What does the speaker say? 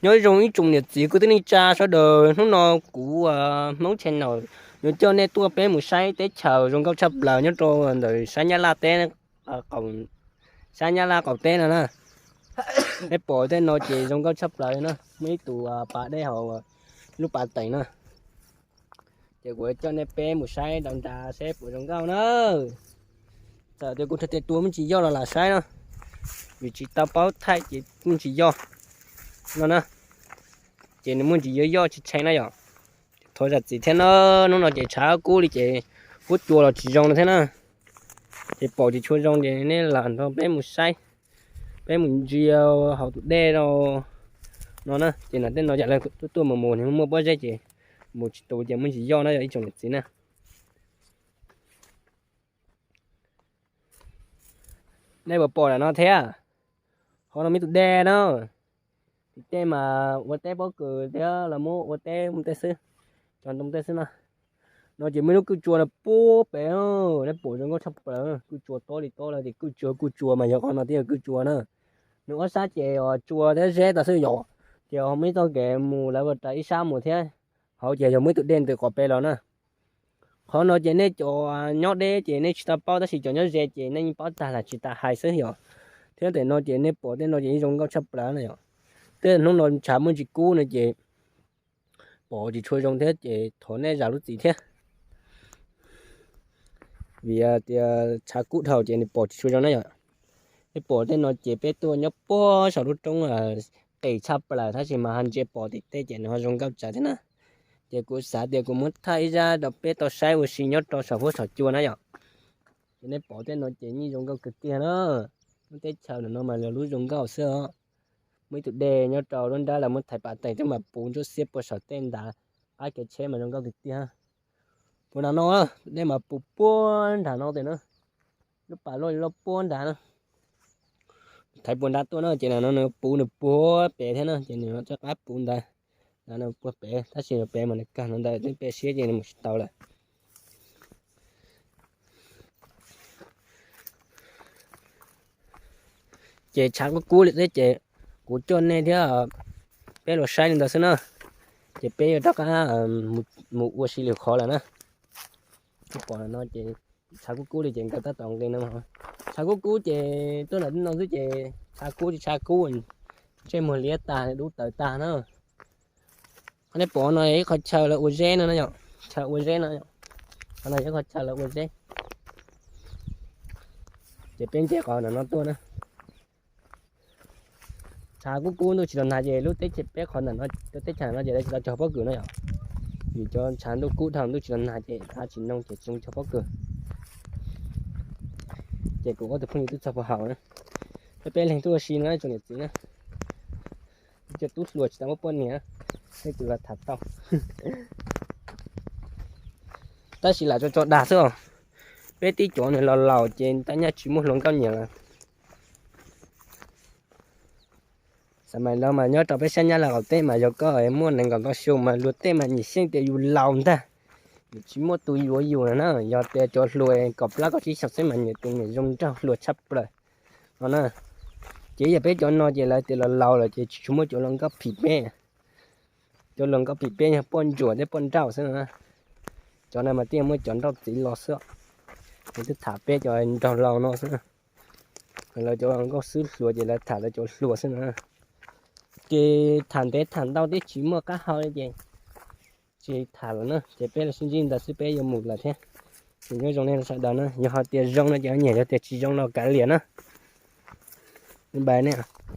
Nyob zoo ib tsoom niam txiv kwv tij neej tsa sawv daws, hnub no kuv Hmoob Channel yuav coj nej tuaj peb mus saib teb chaws zoo nkauj tshaj plaws nyob rau ntawm sab Nyab Laj teb, sab Nyab Laj qaum teb no na. Peb pom tej no ces zoo nkauj tshaj plaws na, muaj ib tug pas dej hauv lub pas teem na. Ces kuv coj nej peb mus saib dau nrad seb puas zoo nkauj na. Txawm tias kuv thaij tes tua muaj tsis yoj los lam saib no, vim tsis tau paub thaij ces muaj tsis yoj no na. Ces nws muaj tsis yoj yoj tsis tshee na yom. Thov zam txim thiab na, hnub no ces tshav kub li ces huab cua los tsis zoo no thiab na. Ces pom tsis tshua zoo ces nej lam nrog peb mus saib, peb mus ntsia hauv tus dej no na. Ces no tej no yam li tuaj tuaj mus mus nws muaj pob zeb ces mus tsis tus ces muaj tsis yoj na yog ib tsoom niam txiv na. Nej puas pom lam no thiab? Qhov no muaj tus dej na. Tim tej mas ua teb pob kws thiab los muab ua teb mus tej xwb, cov ntoo tej xwb na. No ces muaj lub kwj tsua no puag pem, nej pom zoo nkauj tshaj plaws, kwj tsua tob li tob lawm ces kwj tsua kwj tsua mas yog qhov no thiaj yog kwj tsua na. Nws ob sab ces tsua thiab zeb tas xwb yom, ces muaj ib txoj kev mus lawv ua raws ib sab mus thiab, hauv ces yog muaj ib tus dej ntws qhov pem los na. Qhov no ces nej cov nyob deb ces nej tsis tau paub tab sis cov nyob ze ces nej yeej paub tag lam tsis tas hais xwb yom. Thiab ntawm no ces nej pom tej no ces yeej zoo nkauj tshaj plaws na yom. Tej hnub no tshav muaj tsis kub no ces pom tsis tshua zoo thiab ces thov nej zam lub txim thiab. Vim tias tshav kub dhau ces nws pom tsis tshua zoo na yom. Nej pom tej no ces peb tuaj nyob puag saum lub roob qis tshaj plaws tab sis mas ho ntsia pom tim tej ces nws ho zoo nkauj tsawv thiab na. Ces kuv xav tias kuv muab thaij ib zaj rau peb tau saib ua si nyob rau saum huab saum cua na yom. Ces nej pom tej no ces yeej zoo nkauj kawg kiag na. Lub teb chaws no mas lawv lub zoo nkauj xwb os. Muaj ib tug dej nyob rau lub nrab lawv muab thaiv pas tes thiab mas puv ntsuab xiab puag saum tej nrad, qab kev tsheb mas zoo nkauj tiag tiag. Puag nram no, tus dej mas puv puag nram no tes na, lub pas loj loj puag nrad na. Thaiv puag nrad tuaj na ces no nws puv nws puag pem thiab na ces nws rov qab puv ntawd, nws puag pem tab sis pem mas nws kawg no ntawd twb peb siab ces nws mus tsis tau lawm. Ces tshav kub kub li thiab ces kuv coj nej thiab peb los saib li ntawd xwb na. Ces peb yuav rov qab mus ua si lwm qhov lawm na. Pom no ces tshav kub kub li ces nkawd tab tom nqis no. Tshav kub kub ces tuaj ntawm no xwb ces tshav kub tsis tshav kub, ntsej muag liab tag dub tawv tag na. Nej pom no yog ib qhov chaw lawv ua zeb no na yom, chaw ua zeb no, qhov no yog ib qhov chaw lawv ua zeb. Ces peb nce qhov ntawm no tuaj na. Tshav kub kub ntuj tsis los nag ces lub teb chaws peb qhov ntawm no, lub teb chaws no ces lawv tsis tau cog pob kws no yom. Vim cov tshav ntuj kub dhau ntuj tsis los nag ces dab tsis noo ces tsis cog pob kws. Ces kuv ob tug phooj ywg twb txog puag hauv na. Peb peb leeg tuaj ua si no tsoom niam txiv na. Cov tub hluas tsis tau muaj poj niam, nej tus los tham tau. Tab sis lam tso tso dag xwb os. Peb tib cov nws laus laus ces tab nyaj tsis muaj hluas nkauj nyiam lawm. Xav mas los mas nyob rau peb sab Nyab Laj qaum teb mas yog koj muaj nees nkaum ntau xyoo mas luag tej mas nyiam xyeej tias yus laus ntag. Yus tsis muaj tus yuav yus na, yog tias cov hluas kaum plaub kaum tsib xyoos xwb mas nyiam tus niam zoo nraug hluas tshaj plaws no na. Ces yog peb cov no ces lawv tias los laus lawm ces tsis tshua muaj cov hluas nkauj phim peb. Cov hluas nkauj phim peb yog poj ntsuam thiab poj nrauj xwb no na. Cov no mas thiaj muaj cov nrauj txiv los xwb. Lawv twb tham peb cov nraug laus no xwb. Lawv cov nkauj xwb hluas ces lawv tham lawv cov hluas xwb no. Ces tham ntev tham ntau thiab tsis muaj qab hau li ces tsis tham lawm na, ces peb los sib ntsib ntawd xwb peb yuav mus lawm thiab. Ces nyob zoo nej sawv daws na, yog hais tias zoo no ces nyiam, yog tias tsis zoo no kav liam na. Bye bye nej.